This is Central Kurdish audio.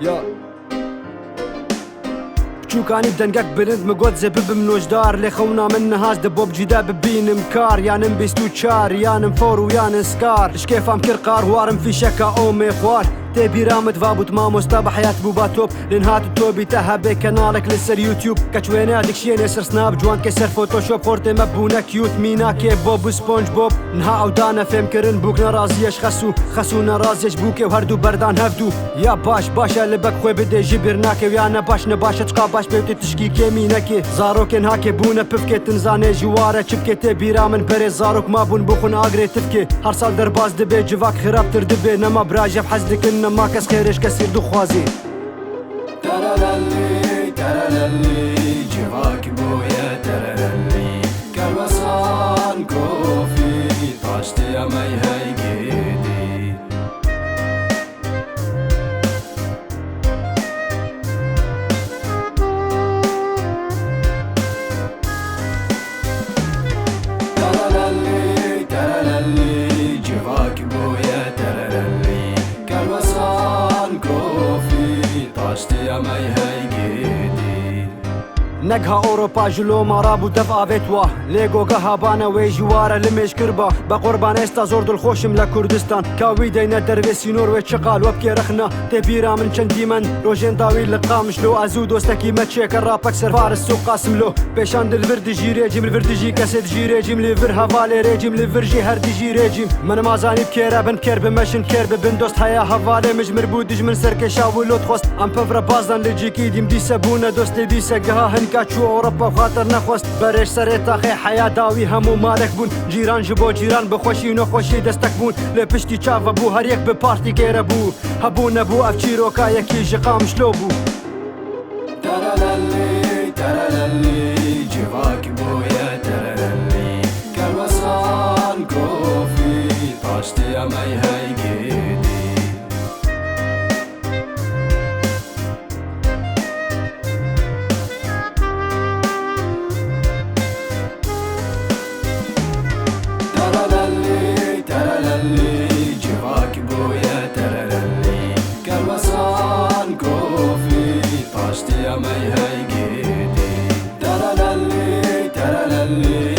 یا بچووکانی دەنگەک بلند مگۆت زێ ببم نۆژدار لێ خەونا من نەهاز دە بۆ بجیدا ببینم کار یانم 24 یانم فۆر و یانم سکار شکێفام کرد قار وارم فیشەکە ئۆمێ خوار تێ بیرامت وابوت مامۆستا بە حیات بوو با تۆپ لێن هات تۆ بیتە هەبێ کەناڵێک لەسەر یوتیوب کە چوێنە دکشێنێ سەر سناپ جوان کە سەر فۆتۆشۆپ خۆرتێ مەبوونە کیوت میناکێ بۆب و سپۆنج بۆب نها ئەودانە فێمکردن بووک نەڕازیەش خەسوو خەسوو نەڕازیەش بووکێ و هەردوو بەردان هەردوو یا باش باشە لە بەک خۆی بدێ ژی بیر ناکێ و یا نەباش نەباشە چقا باش پێوتێ تشکی کێمی نەکێ زارۆکێن هاکێ بوونە پفکێ تنزانێ ژوارە چ بکێ تێ بیرا من بەرێ زارۆک مابوون بخون ئاگرێ تفکێ هەر ساڵ دەرباز دبێ جڤاک خراپتر دبێ نەما براژەف حەز دکن نەما کەس خێرێش کەسیر دخوازێ. تەرەلەلی تەرەلەلی جڤاک بۆیە تەرەلەلی کەلوەسان کۆفی تاشتیە مەی هەی گێدی. تەرەلەلی تەرەلەلی جڤاک بۆیە تەرەلەلی کەلوەسان کۆفی تاشتیە مەی هەی گێدی. نەگها ئەوروپا ژلۆ مارا بوو دەف ئاوێتوە لێگۆگە هابانە وێ ژوارە لمێش کربا بە قوربان ئێستا زۆر دڵخۆشم لە کوردستان کاوی دەینە دەروێ سینۆر وێ چقال وە بکێ رەخنە تێ بیرا من چەند دیمەن ڕۆژێن داوی لە قامشلۆ ئەزوو دۆستەکی مەچێکە ڕاپەک سەر فارس و قاسملۆ پێشان دلڤر دژی رێجیم لڤر دژی کەسێ دژی رێجیم لڤر هەڤالێ رێجیم لڤرژی هەر دژی رێجیم منم ئازانی بکێرە بن کێر بمەشن کێر ببن دۆست هەیە هەڤالێ مژمر بوو دژمن سەرکێشا و لۆت خواست ئەم پەڤرە بازدان لە جێکی دیم دیسە بوونە دۆست لێ دیسە گەها هەنکا چوو ئەوڕۆپا خاتر نەخواست بەرێژ سەرێ تاقێ حەیا داوی هەموو مالێک بوون جیران ji بۆ جیران بەخۆشی و نەخۆشی دەستەک بوون لێ پشتی چاوە بوو هەر یەک بە پارتی گێرە بوو هەبوو نەبوو ئەف چیرۆکا یەکی ژ قامشلۆ بوو. تەرەلەلی تەرەلەلی جڤاک بۆیە تەرەلەلی کەلوەسان کۆفی تاشتیە مەی هەی گێدی. تەرەلەلی تەرەلەلی جڤاک بۆیە تەرەلەلی کەلوەسان کۆفی تاشتیە مەی هەی گێدی. تەرەلەلی تەرەلەلی.